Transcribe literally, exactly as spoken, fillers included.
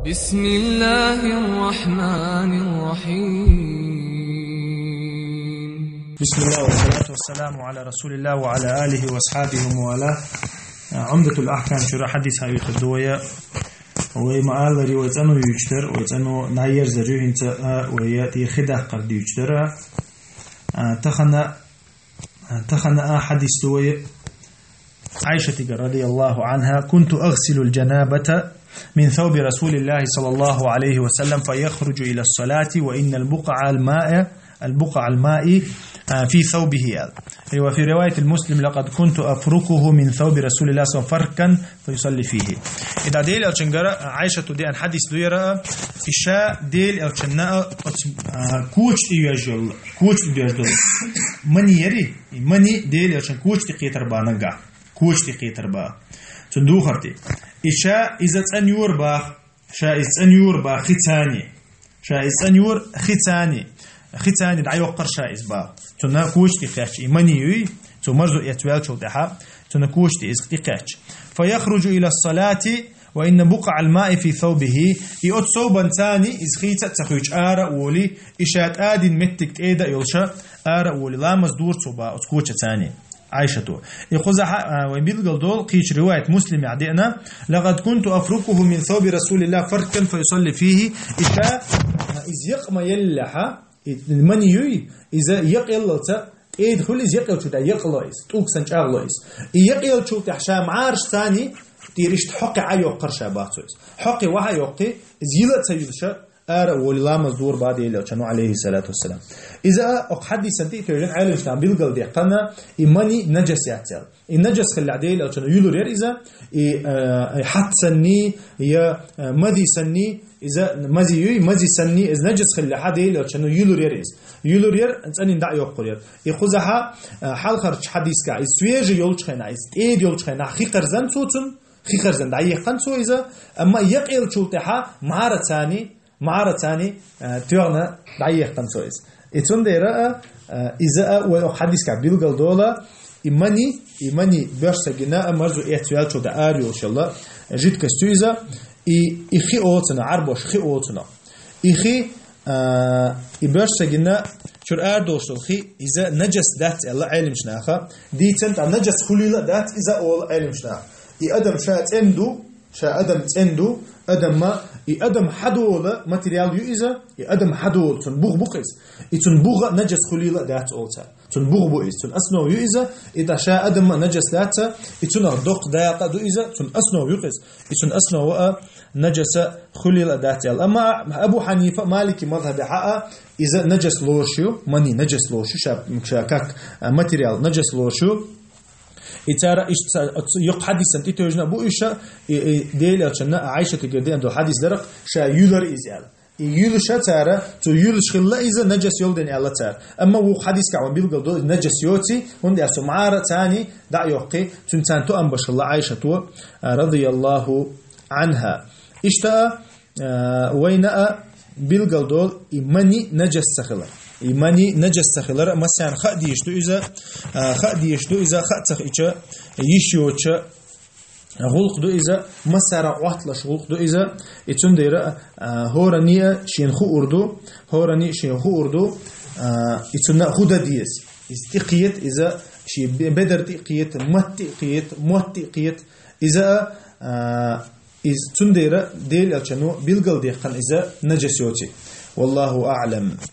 بسم الله الرحمن الرحيم. بسم الله والصلاة والسلام على رسول الله وعلى آله وأصحابه ومن والاه. عمدة الأحكام شرح حديث هاي تدوية. وما آل رواية أنو يجتر، ويتأنو ناير زريو انت، ويأتي خدا قردي يجتر. تخنا، تخنا حديث دوية. عائشة رضي الله عنها: كنت أغسل الجنابة من ثوب رسول الله صلى الله عليه وسلم فيخرج إلى الصلاة وإن البقع الماء، البقع الماء، آه، في ثوبه. وفي رواية المسلم: لقد كنت أفركه من ثوب رسول الله صلى الله عليه وسلم فركا فيصلي فيه. إذا ديل ألشنغرا عائشة دي أن حديث دويرا، إشاء ديل ألشنا، آه، كوش تيوجل، كوش تيوجل. مني يري، مني ديل ألشن كوش تقيتر بانغا. Кочти кхетар ба. Цун духарти. И ша иза цӀанюр бах. Ша из цӀанюр ба хицани. Ша из цӀанюр хицани. Хицани дӀайоккхар ша из ба. Цуна кочти кхач. И мани юй. Цу марзу эцвелчул тӀаха. Цуна кочти из кхач. فيخرج إلى الصلاة وإن بقع الماء في ثوبه. И от собан цани из хица цахуч ара воли. И ша тӀадин меттик тӀеда йолша ара воли. Ламаз дур цу ба. От коча цани. Айшату. И хузаха, а, вай билгал дол, кийч ривайт Муслим ядена: «لقد كنت أفركه من ثوب رسول الله فركا فيصلي فيه». И ша, а, из якъма еллаха, и мани юй, иза якъ еллалца, тӀед хул из якъ елчу да якъло из, тӀуксан чӀагло из. И якъ елчул тӀа ша марш цани, тиришт хокъи а йоккхар ша бацу из. Хокъи ваха йоккхи, из йила ца юлша, ара воли ламаз дур ба Дела Элчану, алейхи салату вассалам. Иза ок хадисан ти тойжен алимшна билгал дехана, и мани наджас яцел. И наджас хилла Дела Элчану юлур яр иза, и, э, и хат санни, я, э, мази санни, иза мази юй, мази санни, из наджас хилла ха Дела Элчану юлур яр из. Юлур яр, цанин да йоккхур яр. И хузаха, э, халхарч хадиска, из свежий йолчхена, из тед йолчхена, хикарзан цуцун, хикарзан да еххан цу иза, амма якъ елчул тӀаха мара цани, Мара цани, э, тёгна дӀаехтан цо из. И цундера, э, иза а вай ох хадиска билгал дола, и мани, и мани бёрсагина а марзу эцвелчу да ар юлшала, жидкостью иза, и, и хи олцуна, арбош хи олцуна. И хи, э, и бёрсагина чур ар долшул хи, иза наджас дац элла алимшнаха, дицан та наджас хулила дац иза ол алимшнаха. И адам ша ценду, Ша адам ценду, адамма, и адам хадола материал ю иза, и адам хадола цун бух букъис. И цун буха наджас хулила дац олца. Цун бух бу из, цун основ ю иза, и та ша адамма наджас даца, и цун ах дох даяка ду иза, цун основ ю къис. И цун основа а наджаса хулила дац ал. Амма Абу Ханифа, Малики мазхабе ха а, иза наджас лошу, мани наджас лошу, ша, ша как, а, материал наджас лошу. И цара иш ца-, ц-, юк хадисан ти тёжна бу иша, и, и, Дела Элчана Айшата герден до хадис дарак, ша юлар из ял. И юлша цара, цу юлш хилла иза наджас йолден яла цар. Амма ву хадис ка ван билгал до наджас йоци, хунда ясу мара цани да йокки, цун цан ту амбашалла Айшату, а, радияллаху анха. Ишта, а, вайна а билгал дол и мани наджас сахила. И мани наджас сахила, масян ха диш ду иза, а, ха диш ду иза, ха цах ича, иш йоча, гулх ду иза, масара отлаш гулх ду иза, и цундера, а, хорани а шин ху урду, хорани шин ху урду, а, и цунна худа диес. Из тикиет, иза ши бе-, бедар тикиет, мат тикиет, мот тикиет, иза, а, Из цундера Дела Элчану билгал дехкан иза наджас йоци. Валлаху а'лам.